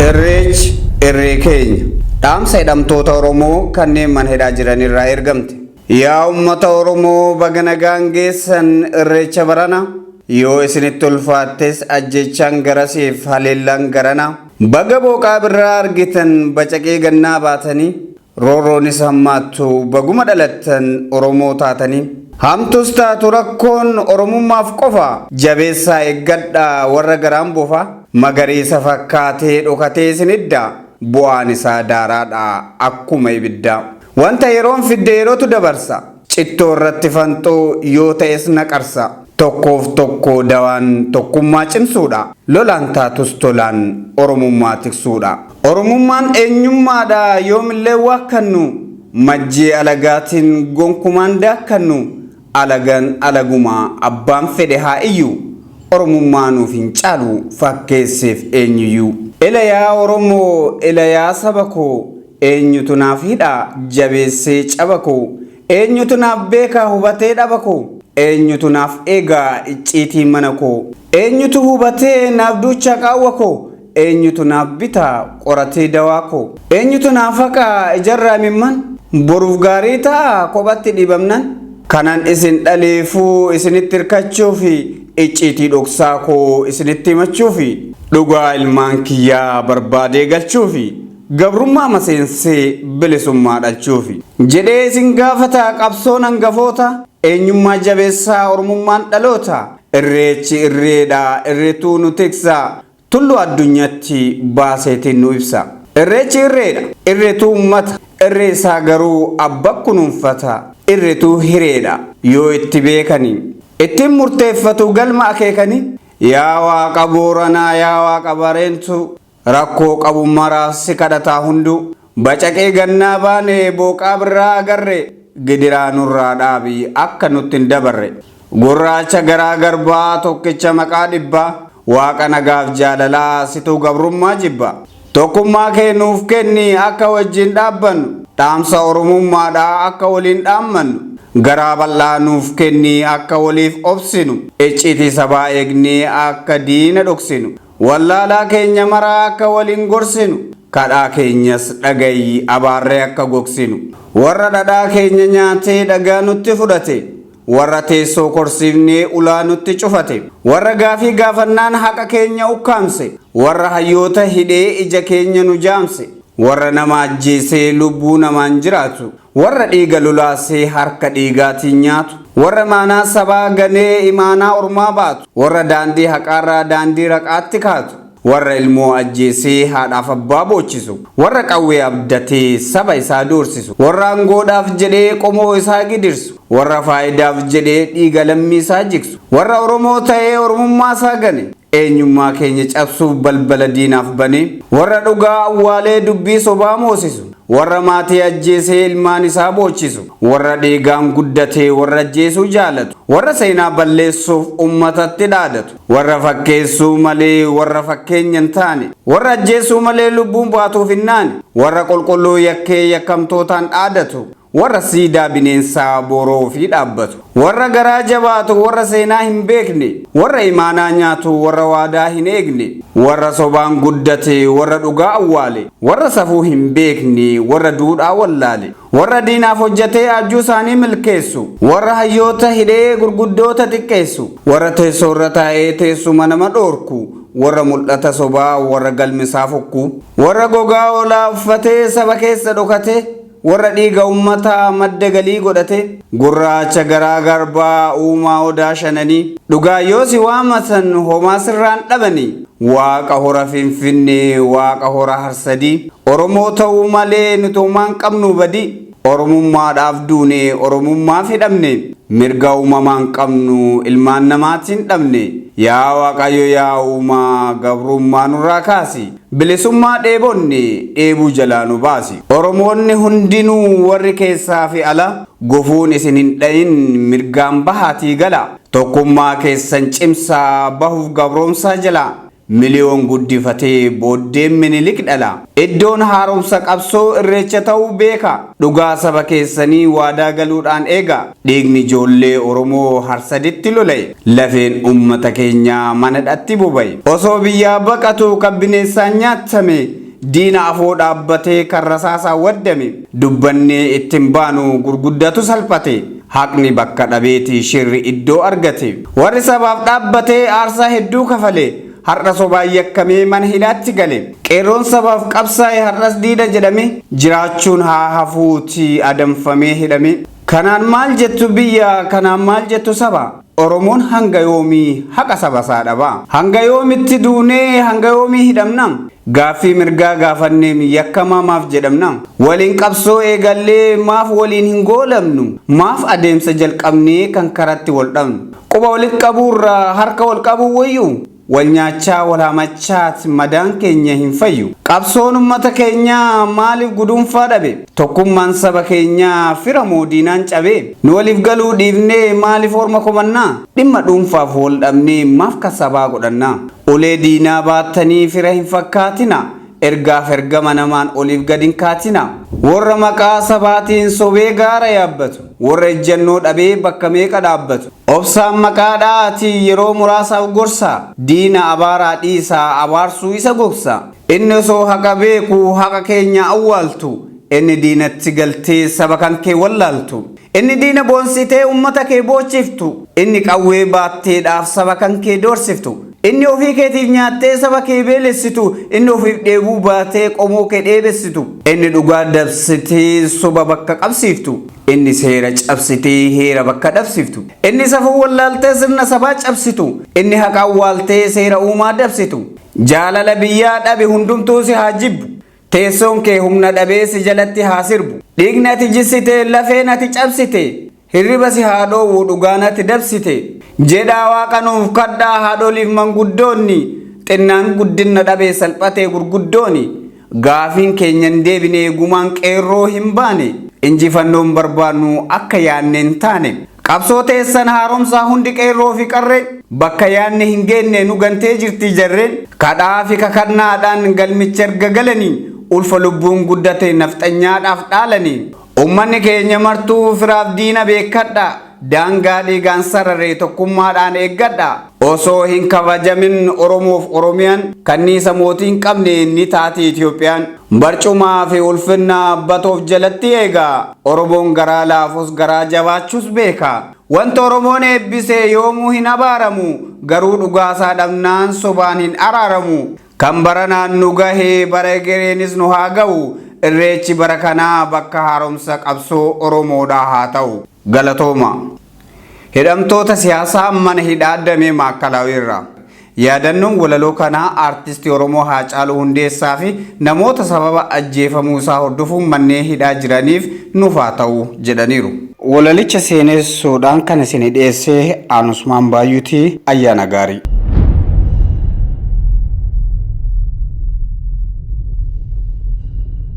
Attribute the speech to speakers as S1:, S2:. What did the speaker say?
S1: Irreechi irree keenya. Dhaamsa hidhamtoota Oromoo kanneen mana hidhaa jiran irraa ergamte. Yaa uummata Oromoo, baga nagaan geessan Irreecha barana. Yoo isinitti ulfaattes ajjechaan garasiif haleellaan garana. Baga booqaa birraa argitan, bacaqee gannaa baatanii. Roorroonis hammaattu, baguma dhalattan Oromoo taatanii. Hamtus taatu rakkoon Oromummaaf qofa, jabeessaa eeggadhaa warra garaan bofa. Magariisa fakkaatee dhokatee isinidda, bu'aan isaa daaraadha akkuma ibiddaa. Wanta yeroon fidde yerootu dabarsa. Cittoo irratti fanxoo yoo ta'es naqarsa. Tokkoof tokko dawaan tokkummaa cimsuudha. Lolaan taatus tolaan Oromummaa tiksuudha. Oromummaan eenyummaadha, yoomillee waakkannu. Majjii alagaatiin gonkumaan daakkannu. Alagaan alagumaa, abbaan fedhe haa iyyu. Oromummaa nuuf hin caalu fakkeesseef eenyuyyuu. Ela yaa Oromoo, ela yaa saba koo, eenyutu naaf hidha jabeessee caba koo? Eenyutu naaf beeka hubatee dhaba koo? Eenyutu naaf eega icciitii mana koo? Eenyutu hubatee naaf duucha qaawwa koo? Eenyutu naaf bita qoratee dawaa koo? Eenyutu naaf haqa ijarraa mimman? Boruuf gaarii ta'a kophatti dhibamnan. Kanan isin dhaleefuu isinitti hirkachuufi, icciitii dhoksaa koo isinitti himachuufi, dhugaa ilmaan kiyyaa barbaadee galchuufi, gabrummaa maseensee bilisummaa dhalchuufi. Jedhee isin gaafata qabsoon hangafoota, eenyummaa jabeessaa, Oromummaan dhaloota. Irreechi irreedha, irreetuu nu tiksa, tulluu addunyaatti baaseetiin nu ibsa. Irreechi irreedha, irreetuu uummata, irree isaa garuu abba kunuunfata. Irreetuu hireedha yoo itti beekanii, ittiin murteeffatu galma akeekanii. Yaa Waaqa Booranaa, yaa Waaqa Bareentu, rakkoo qabu maraaf si kadhataa hunduu. Bacaqee gannaa baane, booqaa birraa agarre, gidiraa nurraa dhaabi akka nutti hin dabarre. Gurraacha garaa garbaa, tokkicha maqaa dhibbaa, Waaqa nagaaf jaalalaa, situu gabrummaa jibba. Tokkummaa kee nuuf kenni akka wajjin dhaabbannu, dhaamsa Oromummaadhaa akka waliin dhaammannu. Garaa bal'aa nuuf kenni akka waliif obsinu, icciitii sabaa eegnee akka diina dhoksinu. Wallaalaa keenya maraa akka waliin gorsinu, kadhaa keenyas dhagayi abaarree akka gogsinu. Warra dhadhaa keenya nyaatee dhagaa nutti fudhate, warra teessoo korsiifnee ulaa nutti cufate, warra gaafii gaafannaan haqa keenya ukkaamse, warra hayyoota hidhee ija keenya nu jaamse, warra nama ajjeesee lubbuu namaan jiraatu, warra dhiiga lolaasee harka dhiigaatiin nyaatu, warra imaanaa sabaa ganee imaanaa ormaa baatu, warra daandii haqaarraa daandii raqaatti kaatu, warra ilmoo ajjeesee haadhaaf abbaa boochisu, warra qawwee abdatee saba isaa doorsisu, warra aangoodhaaf jedhee qomoo isaa gidirsu, warra faayidaaf jedhee dhiiga lammii isaa jigsu, warra Oromoo ta'ee Oromummaa isaa gane, eenyummaa keenya cabsuuf balbala diinaaf bane, warra dhugaa awwaalee dubbii sobaa moosisu, warra maatii ajjeesee ilmaan isaa boochisu, warra dhiigaan guddatee warra ajjeesuu jaalatu, warra seenaa balleessuuf ummatatti dhaadatu, warra fakkeessuu malee warra fakkeenya hin taane, warra ajjeesuu malee lubbuun baatuuf hin naane, warra qulqulluu yakkee yakkamtootaan dhaadatu, warra siidaa bineensaa booroo fi dhaabbatu, warra garaa jabaatu, warra seenaa hin beekne, warra imaanaa nyaatu, warra waadaa hin eegne, warra sobaan guddate, warra dhugaa awwaale, warra safuu hin beekne, warra duudhaa wallaale, warra diinaaf hojjetee abjuu isaanii milkeessu, warra hayyoota hidhee gurguddoota xiqqeessu, warra teessoo irra taa'ee teessuma nama dhoorku, warra mul'ata sobaa, warra galmisaa fokkuu, warra gogaa olaa uffatee saba keessa dhokate, warra dhiiga ummataa madda galii godhate. Gurraacha garaa garbaa, uumaa odaa shananii, dhugaa yoo si waamatan homaa sirraan dhabanii, Waaqa hora Finfinnee, Waaqa hora Harsadii, Oromoo ta'uu malee nuti homaan qabnu badii. Oromummaadhaaf duune, Oromummaaf hidhamne, mirga uumamaan qabnu ilmaan namaatiin dhabne. Yaa Waaqayyo, yaa uumaa, gabrummaa nurraa kaasi, bilisummaa dheebonne, dheebuu jalaa nu baasi. Oromoonni hundinuu warri keessaa fi ala, gufuun isin hin dhayin, mirgaan bahaatii gala. Tokkummaa keessan cimsaa, bahuuf gabroomsaa jalaa. Miliyoon guddifatee booddeen Minilik dhala. Iddoon haaromsa qabsoo Irreecha ta'uu beeka. Dhugaa saba keessanii waadaa galuudhaan eega. Dhiigni ijoollee Oromoo Harsaditti lola'e. Lafeen uummata keenyaa mana hidhaatti boba'e. Osoo biyyaa baqatu kan bineensaan nyaatame. Diina afoo dhaabbatee kan rasaasaa waddame. Dubbannee ittiin baanu gurguddatu salphate. Haqni bakka dhabeeti shirri iddoo argate. Warri sabaaf dhaabbatee aarsaa hedduu kafale. Har'a sobaan yakkamee mana hidhaatti gale. Qeerroon sabaaf qabsaa'e har'as diina jedhame. Jiraachuun haa hafuuti adamfamee hidhame. Kanaan maal jettu biyya, kanaan maal jettu saba? Oromoon hanga yoomii haqa saba isaa dhaba? Hanga yoomitti duunee, hanga yoomii hidhamna? Gaaffii mirgaa gaafannee yakkamaa maaf jedhamna? Waliin qabsoo eegallee maaf waliin hin goolamnu? Maaf adeemsa jalqabnee kan karatti wal dhabnu? Quba walitti qabuurraa harka wal qabuu wayyuu? Wal nyaachaa wal hamachaat madaan keenya hin fayyu. Qabsoon uummata keenyaa maaliif guduunfaa dhabe? Tokkummaan saba keenyaa fira moo diinaan cabe? Nu waliif galuu dhiifnee maaliif orma komannaa? Dhimma dhuunfaaf wal dhabnee maaf kan sabaa godhannaa? Ulee diinaa baattanii fira hin fakkaatina. Ergaaf ergama namaan oliif gad hin kaatina. Warra maqaa sabaatiin sobee gaara yaabbatu. Warra ejjennoo dhabee bakka meeqa dhaabbatu. Obsaan maqaa dha'aatii yeroo muraasaaf gorsa. Diina abaaraa dhiisaa abaarsuu isa gogsa. Inni osoo haqa beeku haqa keenya awwaaltu. Inni diinatti galtee saba kan kee wallaaltu. Inni diina boonsitee uummata kee boochiftu. Inni qawwee baatteedhaaf saba kan kee doorsiftu. Inni ofii keetiif nyaattee saba kee beelessitu. Inni ofiif dheebuu baatee qomoo kee dheebessitu. Inni dhugaa dabsitee soba bakka qabsiiftu. Inni seera cabsitee heera bakka dhabsiftu. Inni safuu wallaaltee sirna sabaa cabsitu. Inni haqa awwaaltee seera uumaa dabsitu. Jaalala biyyaa dhabe hundumtuu si haa jibbu. Teessoon kee humna dhabee si jalatti haa sirbu. Dhiigni ati jissite, lafeen ati cabsite. Hirriba si haa dhoowwu dhugaan ati dabsite. Jedhaa Waaqa nuuf kadhaa haadholiif manguddoonni. Xinnaan guddinna dhabee salphatee gurguddooni. Gaafiin keenya hin deebine gumaan qeerroo hin baane. Injifannoon barbaannu akka yaadne hin taane. Qabsoo teessan haaromsaa hundi qeerroo fi qarreen. Bakka yaadne hin geenne nu gantee jirti jarreen. Kadhaa fi kakannaadhaan galmicha erga galanii. Ulfa lubbuun guddate nafxanyaadhaaf dhaalanii. Uummanni keenya martuu firaaf diina beekadha. Daangaa dhiigaan sararee tokkummaadhaan eeggadha. Osoo hin kabajamin Oromoof Oromiyaan kanniisa mootii hin qabne ni taati Itoophiyaan. Barcumaa fi ulfinna batoof jalatti eega. Oromoon garaa laafus garaa jabaachuus beeka. Wanta Oromoon eebbise yoomuu hin abaaramu. Garuu dhugaasaa dhabnaan sobaan hin araaramu. Kan baranaan nu gahee bara egereenis nu haa ga'u. Irreechi bara kanaa bakka haaromsa qabsoo Oromoodhaa haa ta'u. Galatooma. Hidhamtoota siyaasaa mana hidhaa damee Maakkalaawiirraa. Yaadannoon walaloo kanaa aartistii Oromoo Haacaaluu Hundeessaa fi namoota sababa ajjeefamuu isaa hordofuun manneen hidhaa jiraniif nuuf haa ta'u jedhaniiru. Walalicha seenessuudhaan kan isin dhiyeesse Aanusmaan Baayyuutii ayyaana gaarii.